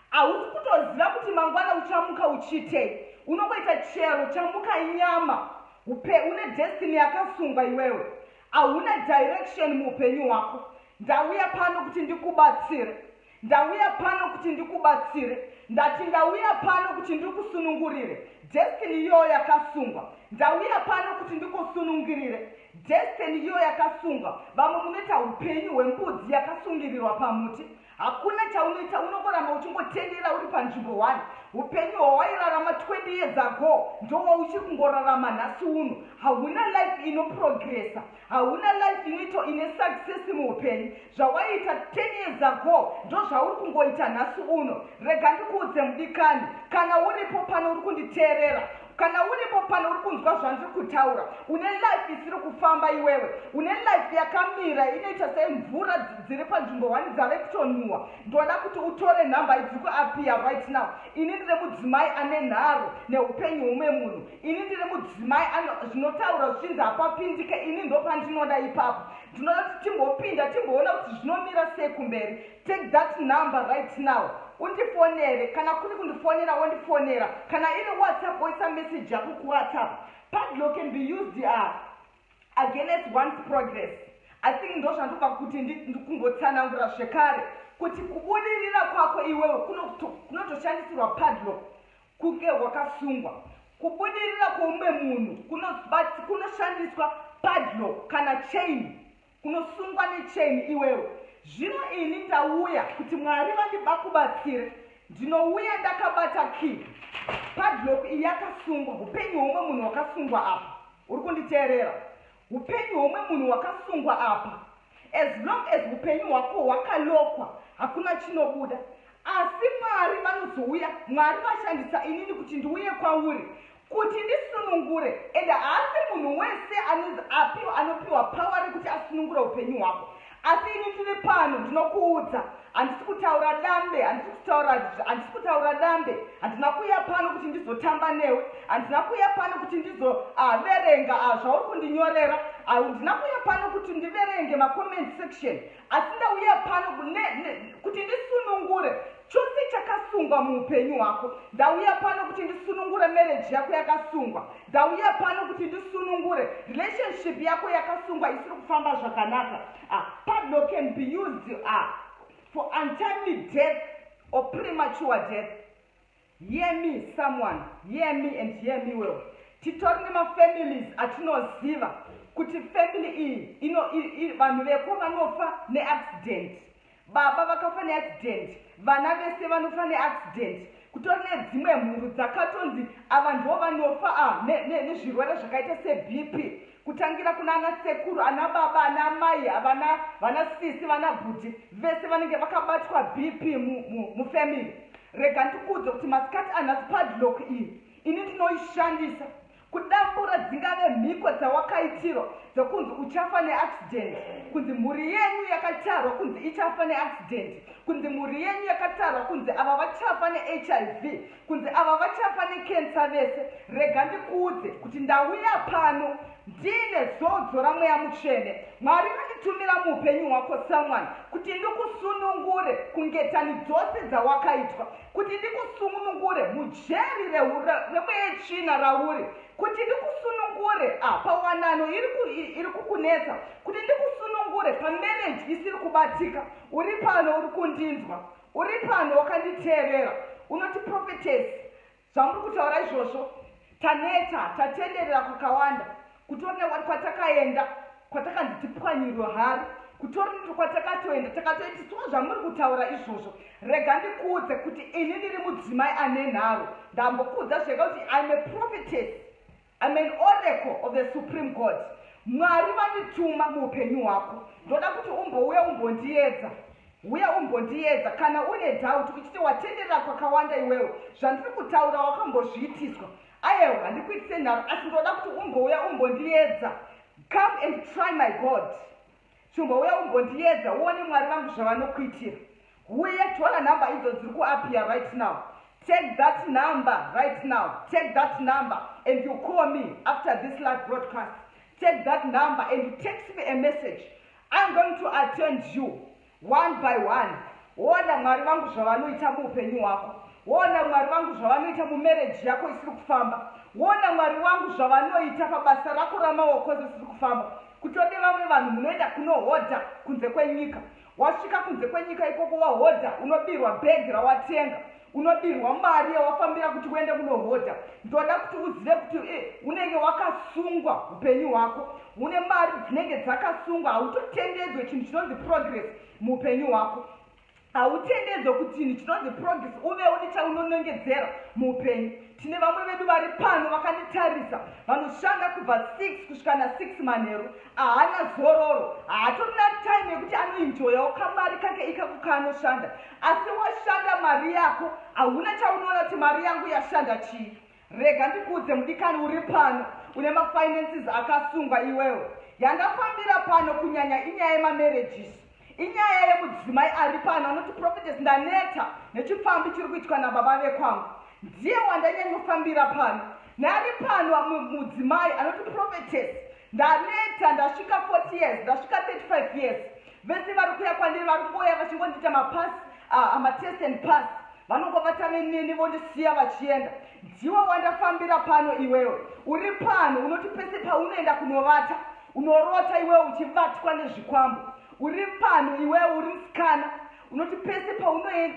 hausi kutoziva kuti mangwana uchamuka uchiitei. Unongoita chero chamuka inyama. Une destiny yakasungwa iwewe, hauna direction muupenyu hwako. Ndauya pano kuti ndikubatsire, ndauya pano kuti ndikubatsire. Ndati ndauya pano kuti ndikusunungurire destiny iyoyo yakasungwa. Ndauya pano kuti ndikusunungurire destiny iyoyo yakasungwa. Vamwe munoita upenyu hwembudzi yakasungirirwa pamuti. Hakuna chaunoita, unongoramba uchingotendera uri panzvimbo 1. Upenyu hwawairarama 20 years ago ndowauchiri kungorarama nhasi uno. Hauna life inoprogressa, hauna life inoita ine success muupenyu. Zvawaiita 10 years ago ndo zvauri kungoita nhasi uno. Rega ndikuudze, mudikani, kana uripo pano uri kunditeerera, kana uripo pano uri kunzwa zvandiri kutaura, une life isiri kufamba iwewe, une life yakamira, inoita semvura dziri panzvimbo 1 dzave kutonhuhwa, ndoda kuti utore nhamba idzi kuappear right now. Ini ndiri mudzimai ane nharo neupenyu humwe munhu. Ini ndiri mudzimai zvinotaura zvichinzi hapapindike, ini ndopandinoda ipapo. Ndinoda kuti timbopinda, timboona kuti zvinomira sei kumberi. Take that number right now, undifonere. Kana kuri kundifonera, wondifonera. Kana iri WhatsApp, woisa message yako kuWhatsApp. Padlock can be used against one's progress. I think ndo zvandobva kuti kungotsanangura zvekare kuti kubudirira kwako iwewe kunotoshandisirwa padlock, kunge wakasungwa. Kubudirira kwoumwe munhu kunoshandiswa padlock kana chain, kunosungwa nechain iwewe. Zvino ini ndauya kuti Mwari vandibakubatsire. Ndinouya ndakabata key. Padlock iyi yakasungwa upenyu hwomwe munhu hwakasungwa apa. Uri kunditeerera? Upenyu hwomwe munhu hwakasungwa apa. As long as upenyu hwako hwakalokwa, hakuna chinobuda. Asi Mwari vanozouya. Mwari vashandisa inini kuti ndiuye kwauri kuti ndisunungure. Ende haasi munhu wese anopiwa power rekuti asunungure upenyu hwako. Asi ini ndiri pano, ndinokuudza, handisi kutaura dambe, handisi kutaura dambe. Handina kuuya pano kuti ndizotamba newe. Handina kuuya pano kuti ndizoverenga zvauri kundinyorera. Handina kuuya pano kuti ndiverenge macomment section. Asi ndauya pano kuti ndisunungure chose chakasungwa muupenyu hwako. Ndauya pano kuti ndisunungure marriage yako yakasungwa. Ndauya pano kuti ndisunungure relationship yako yakasungwa, isiri kufamba zvakanaka. Padlock can be used for untimely death or premature death. Hear me, someone. Hear me and hear me well. Titori nemafamilies atinoziva kuti family iyi, vanhu veko vanofa neaccident. Baba vakafa neaccident, vana vese vanofa neaccident. Kutori nedzimwe mhuru dzakatonzi ava ndo vanofa nezvirwere zvakaita seBP, kutangira kuna ana sekuru, ana baba, ana mai, vana, vana sisi, vana bhuti, vese vanenge vakabatwa BP mufamily. Rega ndikuudze kuti masikati anhasi, padlock iyi ini ndinoishandisa kudambura dzingave mhiko dzawakaitirwa dzekunzi uchafa neaccident, kunzi mhuri yenyu yakatarwa kunzi ichafa neaccident, kunzi mhuri yenyu yakatarwa kunzi ava vachafa neHIV, kunzi ava vachafa nekensa vese. Rega ndikuudze kuti ndauya pano ndine zodzo raMweya Mutsvene. Mwari vanditumira muupenyu hwako, someone, kuti ndikusunungure kungetani dzose dzawakaitwa, kuti ndikusunungure mujeri remwechina rauri, kuti ndikusunungure pawanano iri kukunetsa, kuti ndikusunungure pamarriage isiri kubatika. Uri pano uri kundinzwa, uri pano wakanditeerera, unoti, "Prophetess, zvamuri kutaura izvozvo, taneta, tatenderera kwakawanda. Kutori kwatakaenda kwatakanzi tipwanyirwe hari, kutori kwatakatoenda takatoitiswa zvamuri kutaura izvozvo." Rega ndikuudze kuti ini ndiri mudzimai ane nharo. Ndambokuudza zvega kuti I'm a prophetess, I'm an oracle of the supreme God. Mwari vandituma muupenyu hwako. Ndoda kuti umbouya umbondiedza. Uya umbondiedza kana une doubt, uchiti watenderera kwakawanda iwewe, zvandiri kutaura wakambozviitiswa. Aiwa, handikuitise nharo, asi ndoda kuti umbouya umbondiedza. Come and try my God. Chimbouya umbondiedza, uone Mwari vangu zvavanokuitira. Uye tora nhamba idzo dziri kuappear right now. Take that number right now. Take that number and you call me after this live broadcast. Take that number and you text me a message. I'm going to attend you one by one. Ona Mwari vangu zvavanoita muupenyu hwako. Ona Mwari vangu zvavanoita mumarriage yako isiri kufamba. Ona Mwari vangu zvavanoita pabasa rako ramaoko risiri kufamba. Kutode vamwe vanhu munoenda kunohodha kunze kwenyika. Wasvika kunze kwenyika ikoko, wahodha, unobirwa bhegi rawatenga. Unobirwa mari yawafambira kuti uende kunohodha. Ndoda kuti uzive kuti unenge wakasungwa upenyu hwako, une mari dzinenge dzakasungwa. Hautotendedzwe chinhu chinonzi progress muupenyu hwako. Hautendedzwe kuti chinhu chinonzi progress uve une chaunonongedzera muupenyu. Tine vamwe vedu vari pano vakanditarisa vanoshanda kubva 6 kusvika na6 manheru. Haana zororo, haatorina time yekuti anoenjoyawo kamari kake ikako kaanoshanda. Asi washanda mari yako, hauna chaunoona kuti mari yangu yashanda chii. Rega ndikuudze, mudikani uri pano une mafinances akasungwa iwewe, yandafambira pano kunyanya inyaya yemamarriages. Inyaya yemudzimai ari pano anoti, "Prophetess, ndaneta nechipfambi chiri kuitwa nababa vekwangu." Ndiye wandanyanyofambira pano. Neari pano mudzimai anoti, "Prophetess, ndaneta, ndasvika 40 years, ndasvika 35 years. Vese vari kuya kwandiri vari kungoya vachingondiita mapass, amatest and pass. Vanongovata veneni vondisiya vachienda." Ndiwe wandafambira pano iwewe uri pano unoti pese paunoenda kunovata unorota iwewe uchivatwa nezvikwambo. Uri pano iwewe uri musikana unoti pese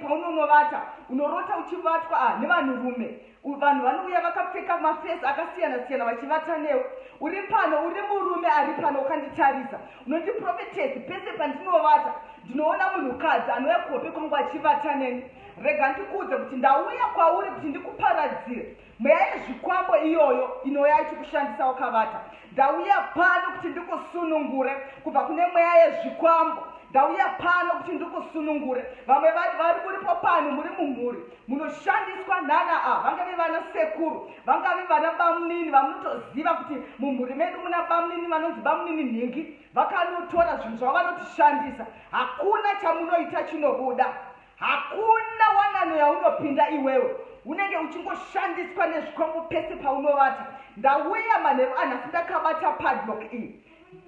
paunonovata unorota uchivatwa nevanhurume. Vanhu vanouya vakapfeka mafesi akasiyana siyana vachivata newe. Uri pano uri murume ari pano ukanditarisa unoti, "Prophetess, pese pandinovata ndinoona munhukadzi anouya kuhope kwangu achivata neni." Rega ndikuudze kuti ndauya kwauri kuti ndikuparadzire mweya yezvikwambo iyoyo inouya ichikushandisa wakavata. Ndauya pano kuti ndikusunungure kubva kune mweya yezvikwambo. Ndauya pano kuti ndikusunungure. Vamwe vari muripo pano muri mumhuri munoshandiswa nana a vangave vana sekuru, vangave vana bamunini vamunotoziva kuti mumhuri medu muna bamunini vanonzi bamunini nhingi, vakanotora zvinhu zvavo vanotishandisa. Hakuna chamunoita chinobuda, hakuna wanano yaunopinda iwewe. Unenge uchingoshandiswa nezvikwambo pese paunovata. Ndauya manheru anhasi ndakabata padlock iyi.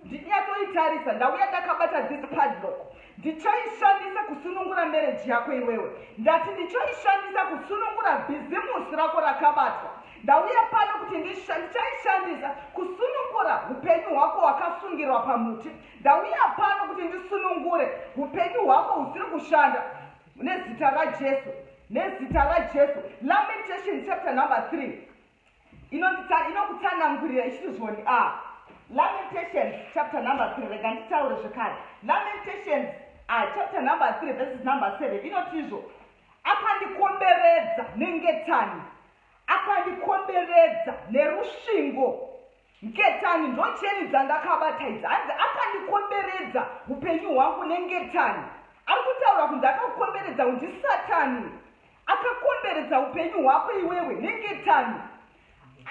Ndinyatsoitarisa. Ndauya ndakabata this padlock. Ndichaishandisa kusunungura marriage yako iwewe. Ndati ndichaishandisa kusunungura bhizimusi rako rakabatwa. Ndauya pano kuti ndichaishandisa kusunungura upenyu hwako hwakasungirwa pamuti. Ndauya pano kuti ndisunungure upenyu hwako husiri kushanda nezita raJesu, nezita raJesu. Lamentation chapter number 3 inokutsanangurira ichiti zvoni a Lamentations chapter number 3. Rega nditaure zvekare. Lamentations chapter number 3 verses number 7 inoti izvo, "Akandikomberedza nengetani, akandikomberedza nerusvingo." Ngetani ndocheni dzandakabata idzi. Hanzi akandikomberedza upenyu hwangu nengetani. Ari kutaura kunzi akakukomberedza ndisatani. Akakomberedza upenyu hwako iwewe nengetani.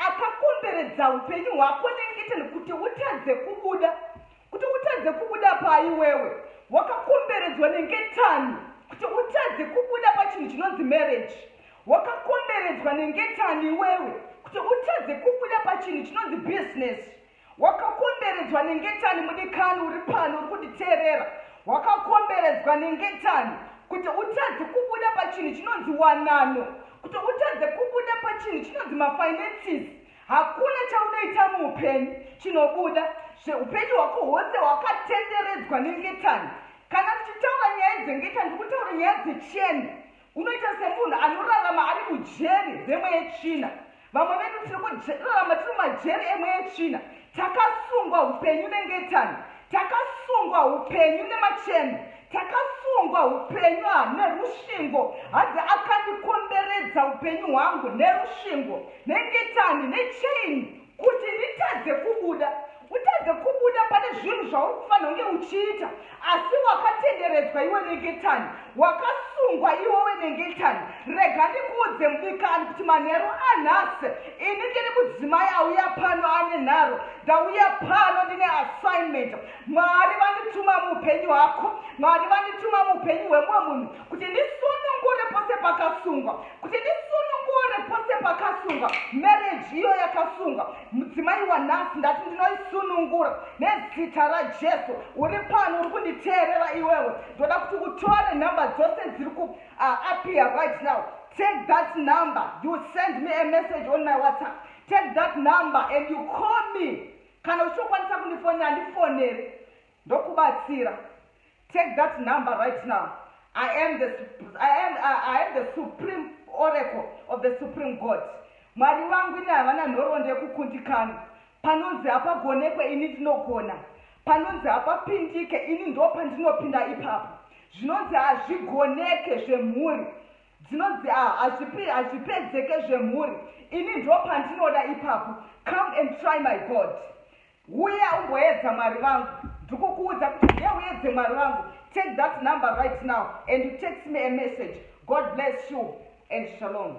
Akakomberedza upenyu hwako nengetani kuti utadze kubuda, kuti utadze kubuda paiwewe. Wakakomberedzwa nengetani kuti utadze kubuda pachinhu chinonzi marriage. Wakakomberedzwa nengetani iwewe kuti utadze kubuda pachinhu chinonzi business. Wakakomberedzwa nengetani, mudikani uri pano uri kunditeerera. Wakakomberedzwa nengetani kuti utadze kubuda pachinhu chinonzi wanano, kuti utadze kubuda pachinhu chinonzi mafinances. Hakuna chaunoita muupenyu chinobuda. Zveupenyu hwako hwose hwakatenderedzwa nengetani. Kana tichitaura nyaya dzengetani, ndiri kutaura nyaya dzecheni. Unoita semunhu anorarama ari mujeri remweya yetsvina. Vamwe vedu tiri kurarama tiri mumajeri emweya yetsvina. Takasungwa upenyu nengetani, takasungwa upenyu nemacheni, takasungwa upenyu nerusvingo. Hanzi akandikomberedza upenyu hwangu nerusvingo, nengetani, nechain, kuti nditadze kubuda. Utadze kubuda pane zvinhu zvauri kufanira kunge uchiita, asi wakatenderedzwa iwe nengetani, wakasungwa iwewe nengetani. Rega ndikuudze, mudikani, kuti manheru anhasi ini ndiri mudzimai auya pano ane nharo. Ndauya pano ndine assignment. Mwari vandituma muupenyu hwako, Mwari vandituma muupenyu hwemumwe munhu kuti ndisunungure pose pakasungwa, kuti ndisunungure pose pakasungwa. Marriage iyo yakasungwa, mudzimai wanhasi, ndati ndinoisunungura nezita raJesu. Uri pano uri kunditeerera iwewe, ndoda kuti utore nhamba dzose dziri ku appear right now. Take that number, you send me a message on my WhatsApp. Take that number and you call me. Kana uchitokwanisa kundifonera, ndifonere, ndokubatsira. Take that number right now. I am the supreme. oracle of the supreme God. Mwari vangu ini havana nhoroondo yekukundikana. Panonzi hapagonekwe, ini ndinogona. Panonzi hapapindike, ini ndo pandinopinda ipapo. Zvinonzi hazvigoneke zvemhuri, dzinonzi hazvipedzeke zvemhuri, ini ndo pandinoda ipapo. Come and try my God. Uya umboedza Mwari vangu. Ndikukuudza kuti ndiye uedze Mwari vangu. Take that number right now and you text me a message. God bless you and shalom.